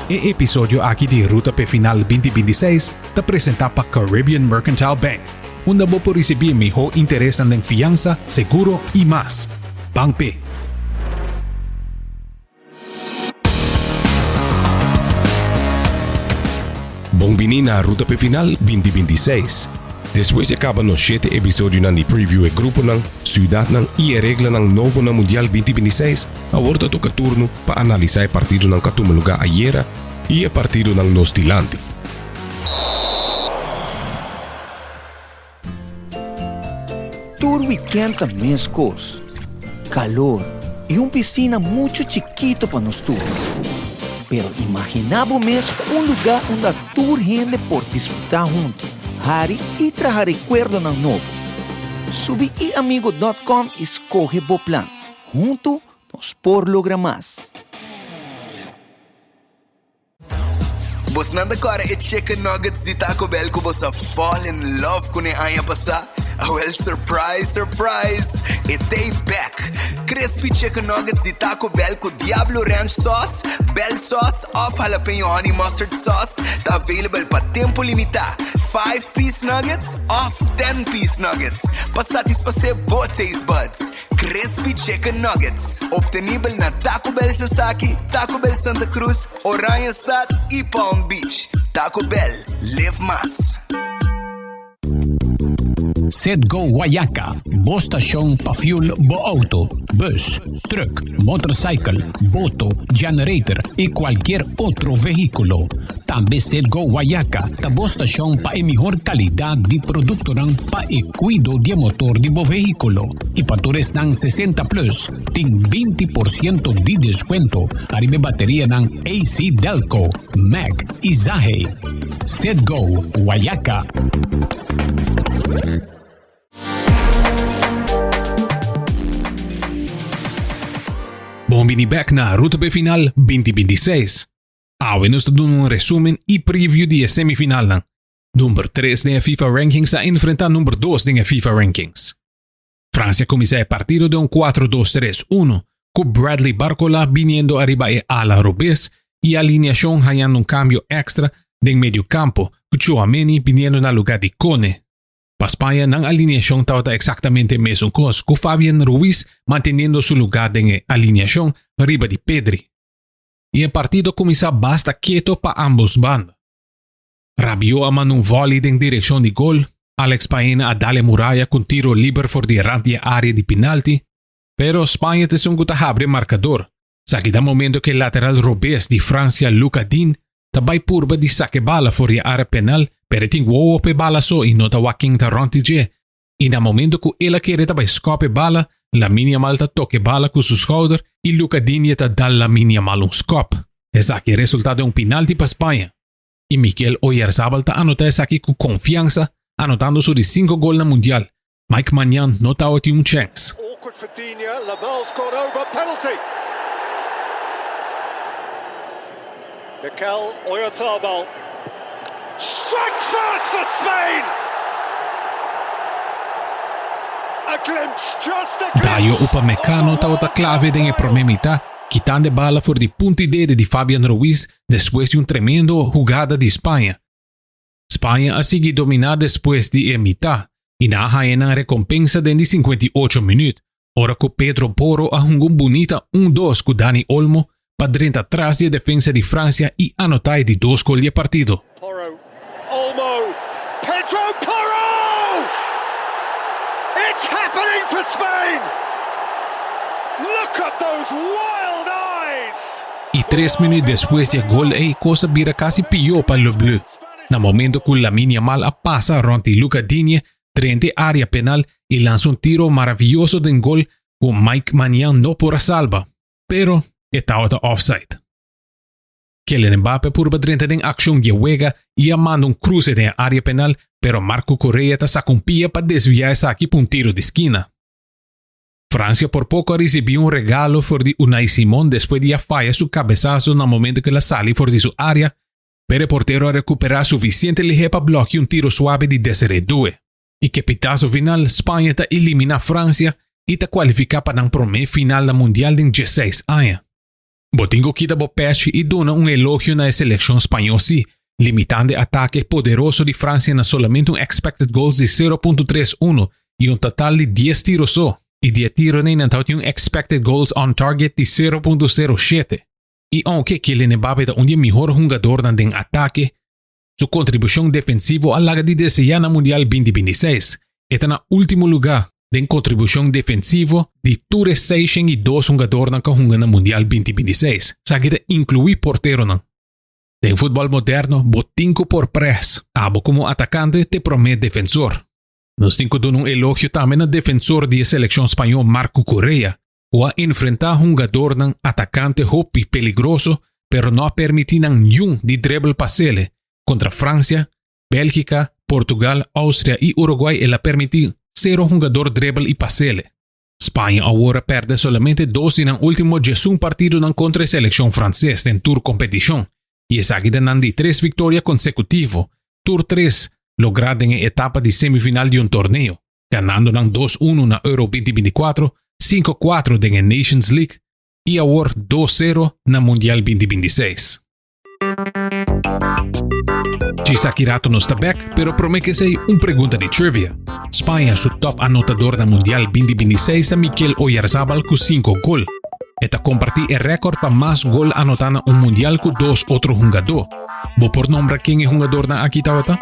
E episodio aki di Ruta p'e Final 2026 ta presenta pa Caribbean Mercantile Bank, unda bo por ricibi e miho interesnan den fiansa, seguro y mas. Ban p'e! Bon bini na Ruta p'e Final 2026. Despues di a caba nos shete episodionan di preview e gruponan, ciudadnan y e reglanan nobo na Mundial 2026, Awor ta toca turno pa analisa e partidonan cu a tuma lugar ayera y e partidonan nos dilanti. Tur weekend ta mescos. Calor y un piscina mucho chikito pa nos tur. Pero imagina bo mes un lugar unda tur hende por disfruta hunto, hari y traha recuerdonan nobo. Subi iamigo dot com y scoge bo plan. Huntu nos por logra mas. Bosnan ta kòrda e chicken nuggets di Taco Bell ku bos a fall in love kuné aña pasá? Awèl surprise surprise! E t'ei bèk! Crispy chicken nuggets di Taco Bell ku Diablo Ranch sauce, Bell sauce òf jalapeño honey mustard sauce ta available pa tempu limitá. Five-piece nuggets òf ten-piece nuggets pa satisfasé bo taste buds. Crispy Chicken Nuggets, obtenibel na Taco Bell Sasaki, Taco Bell Santa Cruz, Oranjestad y Palm Beach. Taco Bell, live mas. Citgo Guayaca, bo stashon pa fuel bo auto, bus, truck, motorcycle, boto, generator y cualkier otro vehiculo. Tambe Citgo Guayaca ta bo stashon pa e mihor calidad di productonan pa e cuido di e motor di bo vehiculo. Y pa tur esnan 60 plus tin 20 por ciento di descuento ariba e baterianan AC Delco, Mack y Zahe. Citgo Guayaca. Bon bini bek na Ruta p'e Final 2026. Awe nos ta duna un resumen y preview di e semifinalnan. Number tres den e FIFA Rankings a enfrenta number dos den e FIFA Rankings. Francia cuminsa e partido den un 4-2-3-1 cu Bradley Barcola biniendo ariba e ala robes y alineacion hañando un cambio extra den medio campo cu Tchouaméni biniendo na lugar di Kone. Pa Spaña nan alineacion tabata exactamente mesun cos cu Fabian Ruiz manteniendo su lugar den e alineacion riba di Pedri. Y e partido a cuminsa basta keto pa ambos banda. Rabiot a manda un volley den direccion di gol, Alex Baena a dal e muraya cu un tiro liber for di e rand di e area di penalti, pero Spaña ta esun cu ta habri e marcador. Esaki ta momento cu e lateral robes di Francia Luca Digne ta bay purba di saca e bala for di e area penal, pero e tin wowo pa e bala so y no ta wak ken ta rond di dje. Y na momento cu el a kere ta bay scop e bala, Lamine Yamal ta toca e bala cu su schouder y Luca Digne ta dal Lamine Yamal un scop. Esaki a resulta den un penalti pa Spaña. Y Mikel Oyarzabal ta anota esaki cu confiansa, anotando su di cinco gol na Mundial. Mike Maignan no tabatin un chens. Awkward for Digne, Lamal's gone over, penalty! Mikel Oyarzabal strikes first for Spain! A glimpse, just a glimpse! Dayo Upamecano tabata clave den e prome mitad, kitando e bala for di punta y dede di Fabian Ruiz despues di un tremendo hugada di Spaña. Spaña a sigui dominá despues di e mitá i nan a haña nan rekompensa den di 58 minüt, ora ku Pedro Porro a hunga un bunita un dos ku Dani Olmo pa drenta tras di e defensa di Fransia i anotá e di dos gol di e partido. Porro, Olmo, Pedro Porro! It's happening for Spain! Look at those wild eyes! I tres minüt despues di e gol ei kos a bira kasi pió pa Le Bleu, na momento ku Lamine Yamal a pasa rònt di Luca Digne drenta e área penal i lansa un tiro maravioso den gol ku Mike Maignan no por a salba, pero e tabata offside. Kylian Mbappe purba drenta den akshon di e wega i a manda un kruse den e área penal, pero Marc Cucurella ta saka un pia pa desviá esaki pa un tiro di skina. Francia por poko a risibí un regalo for di Unai Simon despues di a faya su kabesaso na momento ku el a sali for di su área, pero e portero a rekuperá sufisiente lihé pa blòkia un tiro suabe di Desiré Doué. I ke pitaso final, Spaña ta eliminá Francia i ta kualifiká pa nan promé final na Mundial den diesseis aña. Bo tin ku kita bo pechi i duna un elogio na e selekshon spañó sí, limitando e atake poderoso di Fransia na solamente un expected goals di 0.31 i un total di dies tiro so, i di e tironan nan tabatin un expected goals on target di 0.07. I ounke Kylian Mbappe ta un di e mihor hungadornan den atake, su kontribushon defensivo a laga di deseá na Mundial 2026. E ta na último lugá den kontribushon defensivo di tur e 602 hungadornan ku a hunga na Mundial 2026, esaki ta inkluí porteronan. Den futbòl moderno bo tin ku por près, abo komo atakante t'e promé defensor. Nos tin ku duna un elogio tambe na defensor di e selekshon spañó Marc Cucurella, ku a enfrentá hungadornan atakante hopi peligroso pero no a permití nan niun di dribble pasele. Kontra Fransia, Bélgika, Portugal, Austria i Uruguay el a permití sero hungador dribble i pasele. Spaña awor a pèrdè solamente dos di nan último diesun partidonan kontra e selekshon franses den tur kompetishon i esaki ta nan di tres viktoria konsekutivo, tur tres lográ den e etapa di semifinal di un torneo. Ganando nan dos uno na Euro 2024, 5-4 den e Nations League i awor 2-0 na Mundial 2026. Djis aki rato nos ta bek, pero prome k'esei un pregunta di trivia. Spaña su top anotador na Mundial 2026 ta Mikel Oyarzabal ku 5 gol. E ta kompartí e rèkòrt pa mas gol anotá na un Mundial ku dos otro hungadó. Bo por nombra ken e hungadornan aki tabata?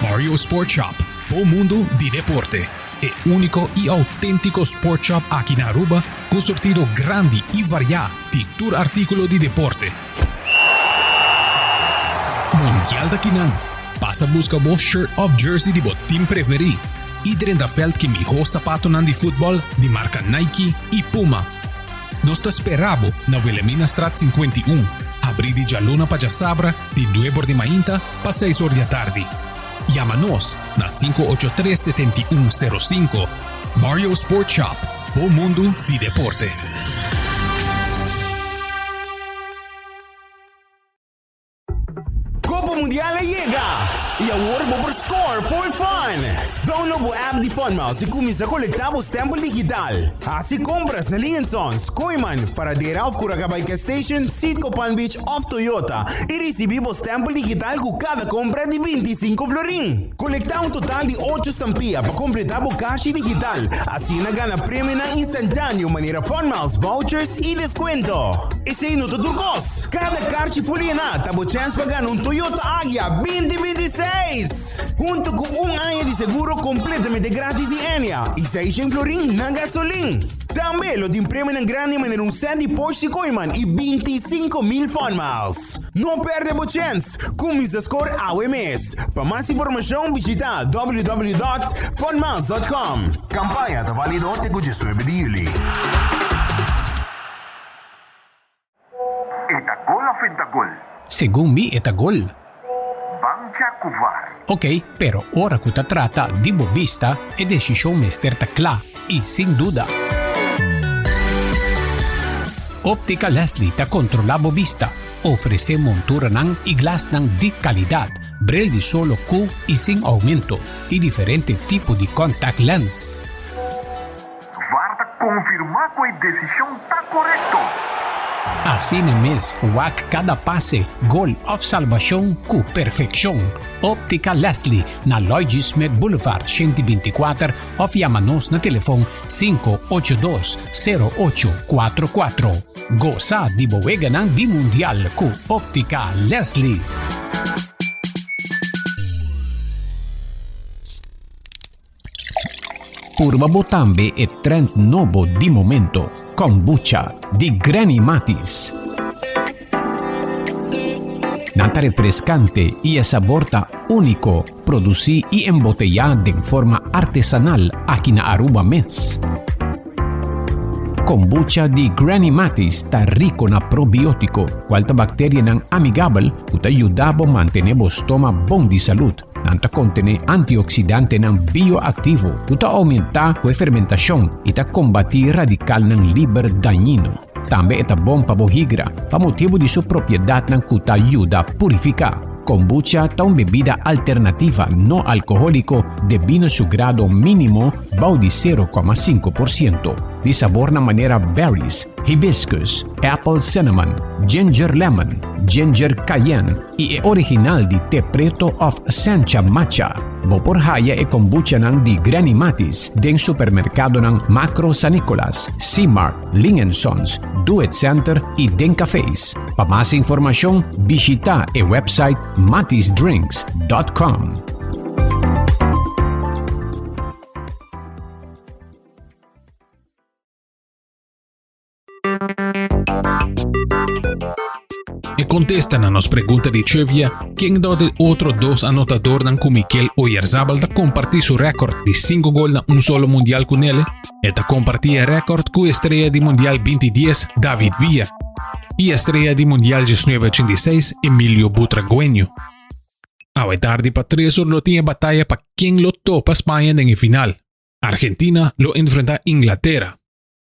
Mario Sport Shop, bo mundu di deporte. E úniko i outéntiko sport shop aki na Aruba ku un surtido grandi i variá di tur artíkulo di deporte. Mundial ta kinan! Pasa buska bo shirt òf jersey di bo tim preferí i drenta vèlt ku e mihó sapatonan di futbòl di marka Nike i Puma. Nos ta spera bo na Wilhelminastraat 51, habrí di djaluna pa djasabra di nuebe or di mainta pa seis or di atardi. Yama nos na 583 7105. Mario Sport Shop, bo mundu di deporte. Copa Mundial a yega! Y awor bo por score for fun! Download bo app di FunMiles y cuminsa colecta bo stempel digital. Haci compras na Lee Sons, Kooyman, Paradera of Curacabay Gas Station, Citgo Palm Beach of Toyota y ricibi bo stempel digital cu cada compra di 25 florin. Colecta un total di ocho stampia pa completa bo cashi digital, asina gana premionan instantaneo manera FunMiles vouchers y descuento. Esey no ta tur cos! Kada karchi full yená ta bo chèns pa gana un Toyota Agya 2026! Hunto ku un aña di seguro kompletamente gratis di Enya i seishen florin na gasolin. Tambe lo tin premionan grandi manera un sèt di Porsche Kooiman i 25,000 Fun Miles. No pèrdè bo chèns! Kuminsá skor awe mes! Pa mas informashon bishitá www.funmiles.com. Kampaña ta válido te ku 19 di yüli. E ta gol of e ta gol? Segun mi e ta gol. Ban cha cu var. Ok, pero ora cu ta trata di bo bista, e decision mester ta cla y sin duda. Optica Leslie ta controla bo bista, ofrece monturanan y glasnan di calidad, bril di solo cu y sin aumento y diferente tipo di contact lens. Var ta konfirmá ku e desishon ta korekto. Asina mes, wak kada pase, gol òf salbashon ku perfekshon. Óptica Leslie na Lloyd G. Smith Boulevard 124 òf yama nos na telefon 582 0844. Gosa di bo weganan di Mundial ku Óptica Leslie. Purba bo tambe e trend nobo di momento, Kombucha di Granny Matis. Nan ta refrescante y e sabor ta unico, produci y embotella den forma artesanal aki na Aruba mes. Kombucha di Granny Matis ta rico na probiotico, cual ta bacterianan amigabel cu ta yuda bo mantene bo stoma bon di salud. Nan ta kontené antioksidantenan bioaktivo ku ta oumentá ku e fermentashon i ta kombatí radikalnan liber dañino. Tambe e ta bon pa bo higra pa motibu di su propiedatnan ku ta yuda purifiká. Kombucha ta un bebida alternativa no alkohóliko debí na su grado mínimo bou di 0,5%, di sabornan manera berries, hibiscus, apple cinnamon, ginger lemon, ginger cayenne i e original di te preto òf sencha matcha. Bo por haya e kombuchanan di Granny Mattis den supermerkadonan Makro San Nicolas, Seamart, Ling and Sons, Do It Center y den cafés. Pa mas informacion bishita e website matisdrinks.com. E contesta na nos pregunta di trivia, ken dor di otro dos anotadornan cu Mikel Oyarzabal ta comparti su record di 5 gol na un solo mundial cu nele? E ta comparti e record cu estrella di mundial 2010 David Villa y estrella di mundial 1986 Emilio Butragueño. Awe tardi pa 3 or lo tin e bataya pa ken lo topa Spaña den e final. Argentina lo enfrenta Inglaterra.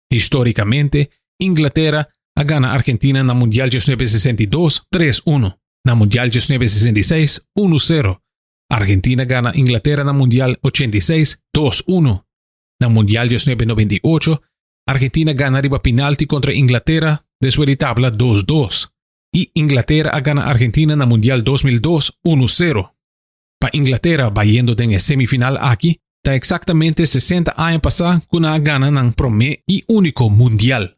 Histórikamente, Inglatera a gana Argentina na Mundial 1962 3-1, na Mundial 1966 1-0. Argentina gana Inglatera na Mundial 86 2-1. Na Mundial 1998, Argentina gana riba pinalti kontra Inglatera despues di tabla 2-2. I Inglatera a gana Argentina na Mundial 2002 1-0. Pa Inglatera bayendo den e semifinal aki ta eksaktamente 60 aña pasá ku nan a gana nan promé i úniko mundial.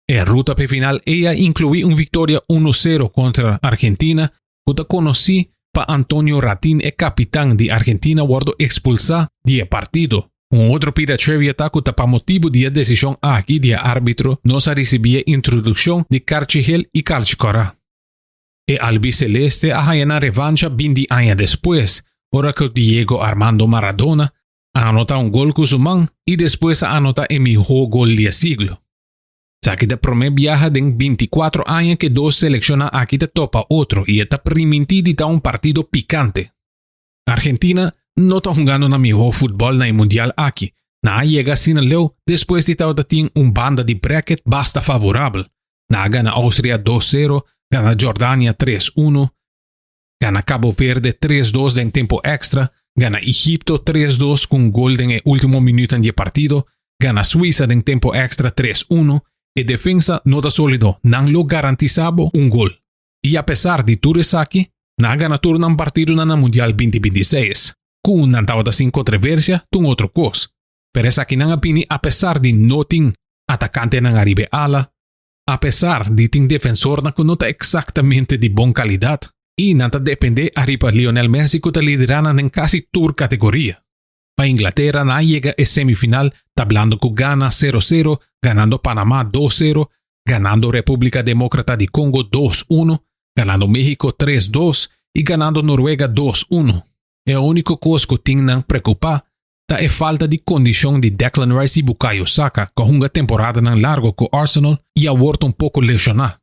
E ruta p'e final ei a inkluí un viktoria uno sero kontra Argentina ku ta konosí pa Antonio Rattín e kapitan di Argentina wòrdu ekspulsá di e partido. Un otro pida trivia ta ku ta pa motibu di e desishon aki di e árbitro nos a risibí e introdukshon di karchi hel i karchi kòrá. E albiceleste a haña nan revancha binti aña despues, ora ku Diego Armando Maradona a anotá un gol ku su man i despues a anotá e mihó gol di e siglo. Esaki ta promé biaha den bintikuatro aña ku e dos selekshonnan aki ta topa otro i e ta primintí di ta un partido pikante. Argentina no ta hungando nan mihó futbòl na e mundial aki, nan a yega asina leu despues di tabata tin un banda di bracket basta favorabel. Nan a gana Austria dos sero, gana Jordania tres uno, gana Cabo Verde tres dos den tempo extra, gana Egipto tres dos ku un gol den e ultimo minuutnan di e partido, gana Suiza den tempo extra tres uno. E defensa no ta solido, nan lo garantisa bo un gol. I apesar di tur esaki, nan a gana tur nan partidonan na Mundial 2026. Ku nan tabata sin kontreversia ta un otro kos, pero esakinan a bini apesar di no tin atakantenan ariba e ala, apesar di tin defensornan ku no ta eksaktamente di bon kalidat i nan ta dependé ariba Lionel Messi ku ta liderá nan den kasi tur kategoria. Pa Inglatera nan a yega e semifinal tablando ku Ghana sero sero, ganando Panama dos sero, ganando Repúblika Demókrata di Kongo dos uno, ganando México tres dos i ganando Noruega dos uno. E úniko kos ku tin nan preokupá ta e falta di kondishon di Declan Rice i Bukayo Saka ku a hunga temporadanan largo ku Arsenal i awor ta un poko leshoná.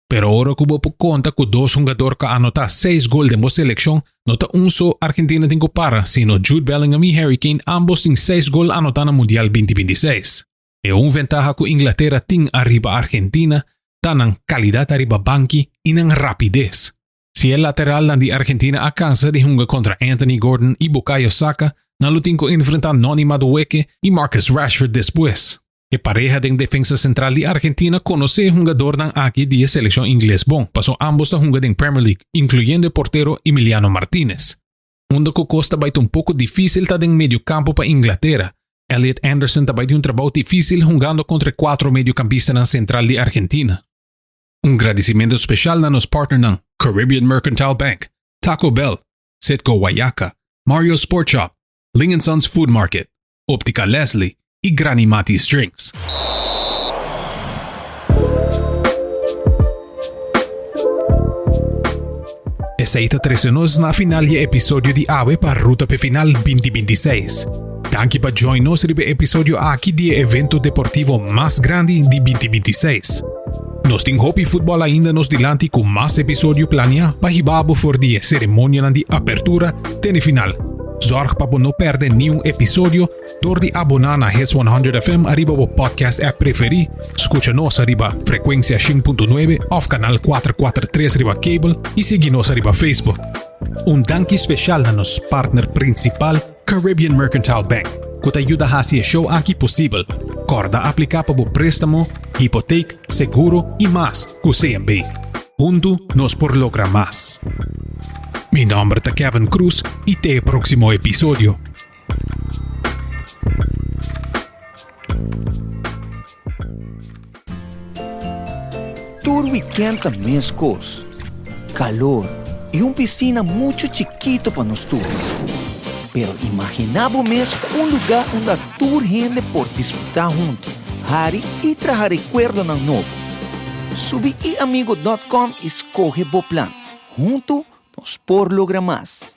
Pero ora ku bo por konta ku dos hungador ku a anotá seis gol den bo selekshon, no ta un so Argentina tin ku para, sino Jude Bellingham i Harry Kane ambos tin seis gol anotá na Mundial 2026. E un ventaha ku Inglatera tin ariba Argentina ta nan kalidat ariba banki i nan rapides. Si e lateralnan di Argentina a kansa di hunga kontra Anthony Gordon i Bukayo Saka, nan lo tin ku enfrentá Noni Madueke i Marcus Rashford despues. E pareha den defensa sentral di Argentina konosé e hungadornan aki di e selekshon ingles bon, paso ambos ta hunga den Premier League, inkluyendo e portero Emiliano Martinez. Unda ku kos ta bai ta un poko difísil ta den mediokampo pa Inglatera. Elliot Anderson ta bai di un trabou difísil hungando kontra e kuatro mediokampistanan sentral di Argentina. Un gradisimentu speshal na nos partnernan Caribbean Mercantile Bank, Taco Bell, Citgo Wayaca, Mario's Sport Shop, Ling and Sons Food Market, Optica Leslie i Granny Matty's Drinks. Esei ta trese nos na final di e episodio di awe pa Ruta p'e Final 2026. Danki pa join nos riba e episodio aki di e evento deportivo mas grandi di 2026. Nos tin hopi futbòl ainda nos dilanti ku mas episodio planiá pa hiba bo for di e seremonianan di apertura te na e final. Zorg pa bo no perde niun episodio door di abona na Hits 100 FM ariba bo podcast app preferi, scucha nos ariba frecuencia 100.9 of canal 443 riba cable y sigui nos ariba Facebook. Un danki special na nos partner principal Caribbean Mercantile Bank, cu ta yuda haci e show aki posibel. Corda aplica pa bo prestamo, hipoteek, seguro y mas cu CMB. Hunto nos por logra mas. Mi nomber ta Kevin Cruz y te e proximo episodio. Tur weekend ta mescos. Calor y un piscina mucho chikito pa nos tur. Pero imagina bo mes un lugar unda tur hende por disfruta hunto, hari y traha recuerdonan nobo. Subi iamigo dot com y scoge bo plan. Hunto nos por logra mas.